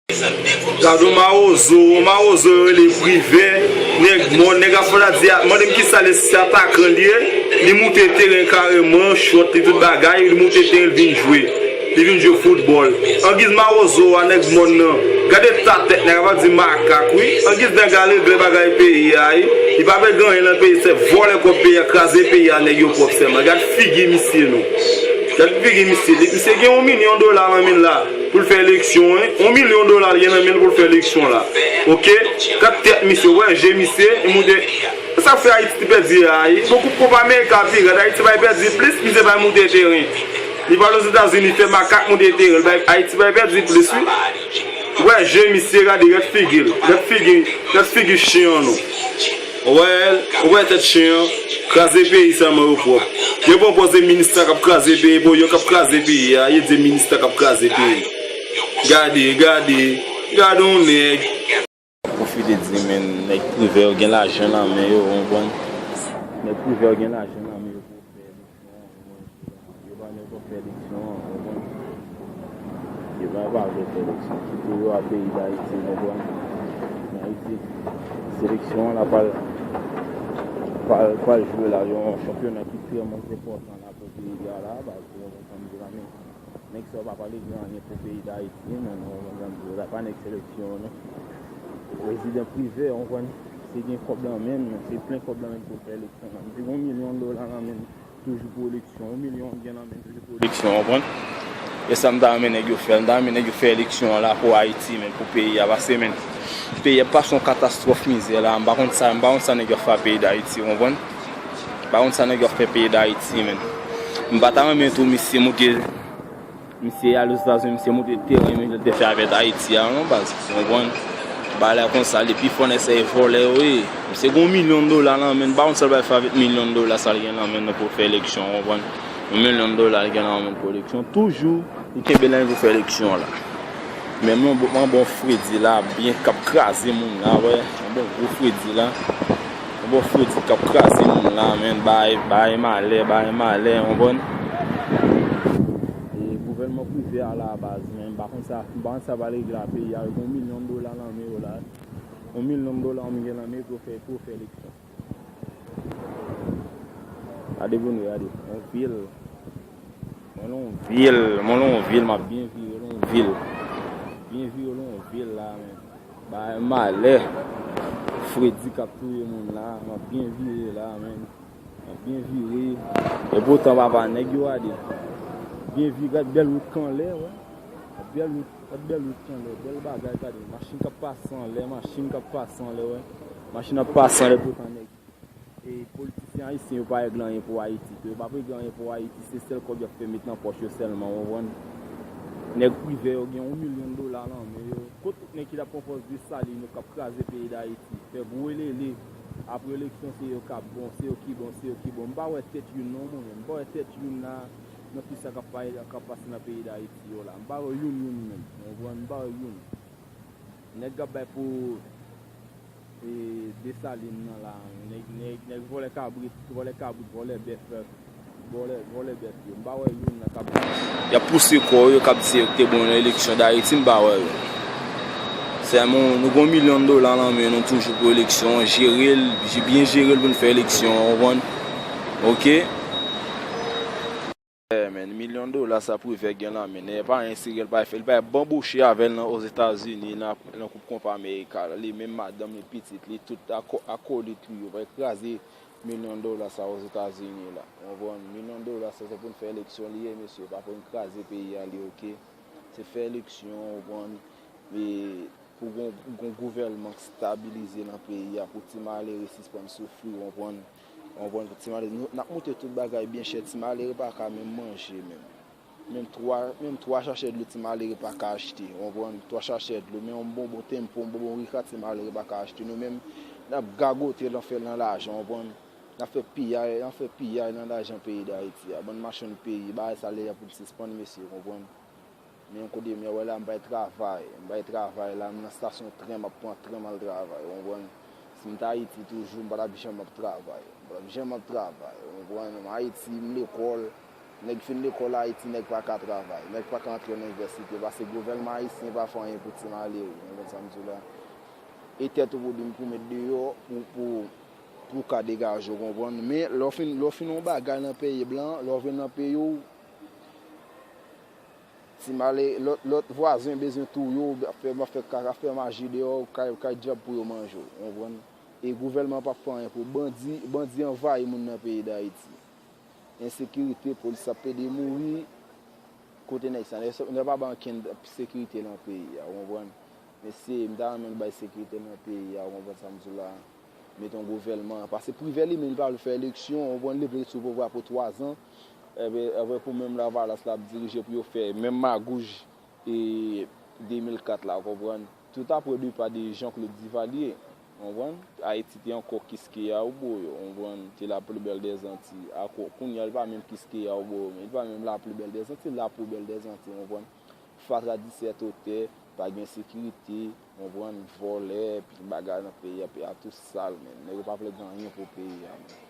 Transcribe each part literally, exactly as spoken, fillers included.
Gade yon mawozo, yon mawozo yo rele Privè, nèg mòn, nèg Afwòt la di a, mande m kisa l ye, si se atakan l ye, li moute teren kareman, chòt li tout bagay, li moute teren, li vin jwe. Li vin jwe foutbòl. Angiz mawozo a, nèg mòn nan. Gade ta tèt nèg ap di makak, wi. Angiz nèg a regle bagay peyi a, wi. Li pa vle gen anyen nan peyi, se vòlè kòb peyi a, kraze peyi a, nèg yo pwòp sèlman. Gad figi misye non. Gad figi misye. Li, misye gen yon milyon dola nan men l la pou l fè eleksyon, wi. Yon milyon dola li gen nan men l pou l fè eleksyon la. Oke? Gad tèt misye, wè je misye, li moute. Sa fè Ayiti pèdi a, wi. Bon, koup koup Amerika pi rèd, Ayiti bay pèdi plis, misye bay moute teren. Li pral Ozetazini fè makak moute teren, bay, Ayiti bay pèdi plis, wi. Wè je misye, gade, gad figi l, gad figi, gad figi chen an non. Ou wè, ou wè tèt chen an, kraze peyi sèlman yo pwòp. Yo pran pòz se minis la k ap kraze peyi, bon, yo k ap kraze peyi a, yo di minis la k ap kraze peyi. Gade, gade, gade yon nèg. Pwofite di, men, nèg Privè yo gen lajan nan men yo, ou konprann? Nèg Privè yo gen lajan nan men yo pou yo fè eleksyon, ou konprann? Yo pa nèg pou fè eleksyon, ou konprann? Yo pa, pa vle fè eleksyon. Kite yo a peyi Dayiti, ou konprann? Dayiti, seleksyon an la pral, pral, pral jwe la, yon chanpyona ki trè enpòtan la pou peyi a la, baz, ou konprann sa m di la, men nèg sa yo pa pale gen anyen pou peyi Dayiti, men, ou konprann sa m di la, pa nèg seleksyon, non. Prezidan Privè, ou konprann, se gen kòb nan men l, se plen kòb nan men l pou fè eleksyon an. Li gen yon milyon dola nan men l toujou pou eleksyon, yon milyon l gen nan men l toujou pou eleksyon, ou konprann? E sa m ta renmen nèg yo fè, m ta renmen nèg yo fè eleksyon an la pou Ayiti, men, pou peyi a, paske, men, peyi a pase yon katastwòf mizè la, m pa konn sa, m pa konn sa nèg yo ap fè a peyi Dayiti, ou konprann? M pa konn sa nèg yo ap fè peyi Dayiti, men. M pa ta renmen tou misye moute Misye al Ozetazini, misye moute teren, men li te fè avèk Ayiti a, non, baz. Ou konprann? Bagay la konsa, li pi fò nan sèy vòlè yo ye. Misye gen yon milyon dola nan men l, m pa konn sa l pral fè avèk milyon dola sa l gen nan men l pou l fè eleksyon, ou konprann? Yon milyon dola l gen nan men l pou eleksyon. Toujou, li kenbe l pou fè eleksyon la. Men mwen, mwen bon fredi la, byen k ap kraze moun la, wè. Mwen bon gwo fredi la. Mwen bon fredi k ap kraze moun la, men bay, bay malè, bay malè, ou konprann? E gouvènman Privè a la baz, men m pa konn sa, m pa konn sa pral regle a peyi a, yo gen yon milyon dola nan men yo la. Yon milyon dola w gen nan men pou fè, pou fè eleksyon. Gade pou nou gade, yon vil. Mwen nan yon vil, mwen nan yon vil, m ap byen vire nan yon vil. Byen vire nan yon vil la, men. Bay malè. Fredi k ap touye moun la, m ap byen vire la, men. Mwen byen vire. E poutan papa nèg yo gade. Byen vire, gad bèl wout k anlè, wè. Gad bèl wout, gad bèl wout k anlè. Bèl bagay, gade. Machin k ap pase anlè, machin k ap pase anlè, wè. Machin ap pase anlè poutan nèg. E politisyen ayisyen yo pa regle anyen pou Ayiti. Tou yo pa regle anyen pou Ayiti. Se sèl kòb y ap fè met nan pòch yo sèlman, w konprann? Nèg Privè yo gen yon milyon dola nan men yo. Kot tout nèg ki t ap pran pòz Desalin yo k ap kraze peyi Dayiti? Fè gwo elele. Apre eleksyon, se yo k ap bon, se yo ki bon, se yo ki bon. M pa wè tèt youn non, mwen menm. M pa wè tèt youn la nan tout sa k ap pa-, k ap pase nan peyi Dayiti yo la. M pa wè youn, youn menm. Ou konprann? M pa wè youn. Nèg k ap bay pou, e, Desalin nan la. Nèg, nèg, nèg vòlè kabrit, vòlè kabrit, vòlè bèf, vòlè, vòlè bèf yo. M pa wè youn nan k ap. Y ap pouse kò yo, k ap di se yo ki te bon nan eleksyon Dayiti, m pa wè yo. Sèlman, nou gen yon milyon dola nan men nou toujou pou eleksyon an, jere l, byen jere l pou n fè eleksyon an, w konprann? Oke? Yeah, man, milyon dola sa Privè gen nan men l, e pa anyen serye l pa fè. Li pa banboche avè l nan Ozetazini, nan, nan Koup Konpa Amerika la. Li menm, madanm li, pitit li, tout ako-, akolit li yo pral kraze milyon dola sa Ozetazini la. Ou konprann? Milyon dola sa se pou n fè eleksyon li ye, mesye. Pa pou n kraze peyi a li, oke? Se fè eleksyon, ou konprann? E pou gon, gon gouvèlman k stabilize nan peyi a, pou ti malere sispann soufri, ou konprann? Ou konprann? Ti malere, nou, n ap moute tout bagay byen chè, ti malere pa ka menm manje menm. Menm twa, menm twa chachè dlo ti malere pa ka achte, ou konprann? Twa chachè dlo, men yon bonbon Tempo, yon bonbon Rika ti malere pa ka achte. Nou menm, n ap gagote l, n ap fè l nan lajan, ou konprann? N ap fè piyay, n ap fè piyay nan lajan peyi Dayiti a. Bann machann peyi, bagay sa lè a pou l sispann, mesye, ou konprann? Men yon kote m wè la, m bay travay. M bay travay la, m nan estasyon tren, m ap pran tren, m al travay, ou konprann? Si m t Ayiti toujou, m pa t ap janm ap travay. M pa t ap janm ap travay, ou konprann? M Ayiti, m lekòl, Nèg fin lekòl Ayiti, nèg pa ka travay, nèg pa ka antre nan inivèsite, paske gouvènman ayisyen pa fè anyen pou ti malere, w konprann sa m di w la? E tèt ou pou di m pou met deyò, pou, pou, pou w ka degaje w, konprann? Men, lè w fin, lè w fin yon bagay nan peyi blan, lè w vin nan peyi w, ti male, lòt, lòt vwazen bezwen touye w, ap fè, ap fè kaka, ap fè maji deyò, kay, kay dyab pou yo manje w, w konprann? E gouvènman p ap fè anyen pou bandi, bandi anvayi moun nan peyi Dayiti. Ensekirite, polis ap plede mouri. Kote nèg sa? Nèg sa, nèg pa bay ankenn sekirite nan peyi a, w konprann? Mesye, m ta renmen bay sekirite nan peyi a, w konprann sa m di w la? Met yon gouvènman. Paske Privè li menm, li pa vle fè eleksyon, w konprann? Li vle ret sou pouvwa pou twazan. Ebyen, apre pou menm Lavalas la ap dirije pou yo fè menm magouj e de mil kat la, w konprann? Tout apre depa de Jean-Claude Duvalier, w konprann? Ayiti te ankò Kiskeya Obo yo, w konprann? Te la plus belle des Antilles. Ankò, kounye a, li pa menm Kiskeya Obo yo, men li pa menm la plus belle des Antilles, la poubelle des Antilles, w konprann? Fatra disèt otè, pa gen sekirite, w konprann? Vòlè, pil bagay nan peyi a, peyi a tou sal, men nèg yo pa vle gen anyen pou peyi a, men.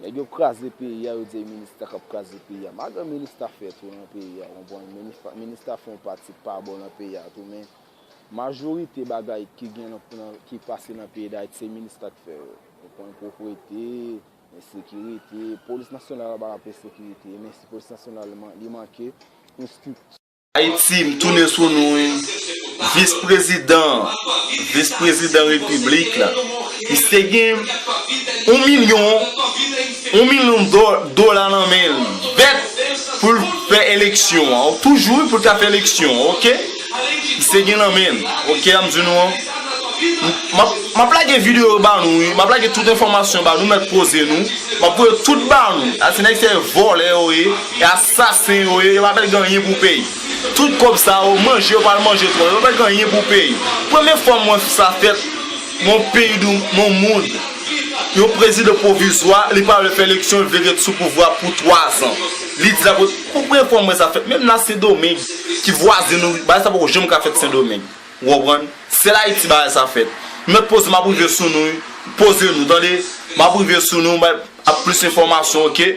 Nèg yo kraze peyi a, yo di minista k ap kraze peyi a. Malgre minista fè tou nan peyi a, w konprann? Minista, minista fè yon pati pa bon nan peyi a tou, men majorite bagay ki gen nan, nan, ki pase nan peyi Dayiti, se minista k fè yo. Ou konn pwoprete, ensekirite, polis nasyonal la pa la pou ensekirite, men si polis nasyonal man-, li manke yon estrikti. Ayiti, m tounen sou nou, wi. Vis prezidan, vis prezidan repiblik la, misye gen yon milyon, yon milyon do-, dola nan men l, vèt pou l fè eleksyon an. Toujou, wi, pou l ka fè eleksyon, oke? Misye gen nan men l, oke, a m di nou an. M ap, m ap lage videyo yo ba nou, wi. M ap lage tout enfòmasyon ba nou, mèt poze nou. M ap voye tout ba nou. A se nèg se vòlè yo ye, e asasen yo ye, yo pa mèt gen anyen pou peyi. Tout kòb sa yo, manje yo pral manje twò, yo pa mèt gen anyen pou peyi. Premye fwa m wè sa fèt, mon peyi di, mon moun. Yon prezidan pwovizwa, li pa vle fè eleksyon, li vle ret sou pouvwa pou twazan. Li di sa pou, pou premye fwa m wè sa fèt. Menm nan Sendomeng, ki vwazen nou, bagay sa poko janm ka fèt Sendomeng. Ou konprann? Sèl Ayiti bagay sa fèt. Mèt poze, m ap rive sou nou, wi. Poze nou, tande? M ap rive sou nou, m ap plis enfòmasyon, oke?